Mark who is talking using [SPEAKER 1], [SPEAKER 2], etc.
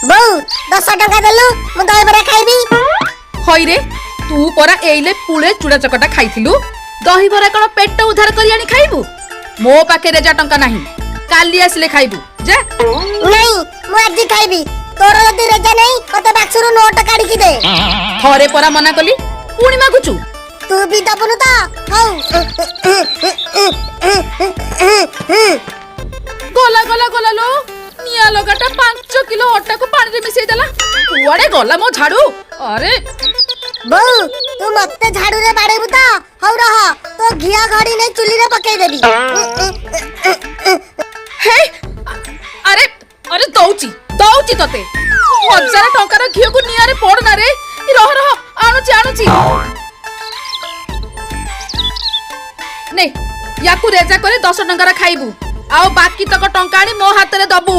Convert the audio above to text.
[SPEAKER 1] ବୋଉ, 10 ଟଙ୍କା ଦେଲୁ, ମୁଁ ଦହିବରା ଖାଇବି।
[SPEAKER 2] ହଇରେ, ତୁ ପରା ଏଇଲେ ପୁଳେ ଚୁଡ଼ା ଚକଟା ଖାଇଥିଲୁ। ଦହିବରା କଣ ପେଟ ଉଦ୍ଧାର କରି ଆଣି ଖାଇବୁ? ମୋ ପାଖେ ରେଜା ଟଙ୍କା ନାହିଁ, କାଲି ଆସିଲେ ଖାଇବୁ, ଯା।
[SPEAKER 1] ନାଇଁ, ମୁଁ ଆଜି ଖାଇବି। ତୋର ଯଦି ରେଜା ନାହିଁ, ମତେ ବାକ୍ସରୁ ନୋଟ କାଢିକି ଦେ।
[SPEAKER 2] ଥରେ ପରା ମନା କଲି, ପୁଣି ମାଗୁଛୁ?
[SPEAKER 1] ତୁ ବି ଦବୁନୁ ତ? ହଉ।
[SPEAKER 2] ଗଲା ଗଲା ଗଲା ଲୋ, ନିଆଁ ଲଗାଟା 5 କିଲୋ ଅଟାକୁ ପାଣିରେ ମିଶେଇ ଦେଲା। କୁଆଡେ ଗଲା ମୋ ଝାଡୁ? ଆରେ!
[SPEAKER 1] ବୋଉ, ତୁ ମତେ ଝାଡୁରେ ବାଡେଇବୁ ତ? ହଉ ରହ, ତୋ ଘିଅ ଘଡି ନେଇ ଚୁଲିରେ ପକେଇଦେବି।
[SPEAKER 2] ହେ, ଆରେ ଆରେ, ଦଉଛି ଦଉଛି ତତେ। 1000 ଟଙ୍କାର ଘିଅକୁ ନିଆଁରେ ପଡନା ରେ। ରହ ରହ, ଆଣୁଛି ଆଣୁଛି। ନେ, ୟାକୁ ରେଜା କରି 10 ଟଙ୍କାର ଖାଇବୁ, ଆଉ ବାକି ତକ ଟଙ୍କା ଆଣି ମୋ ହାତରେ ଦବୁ।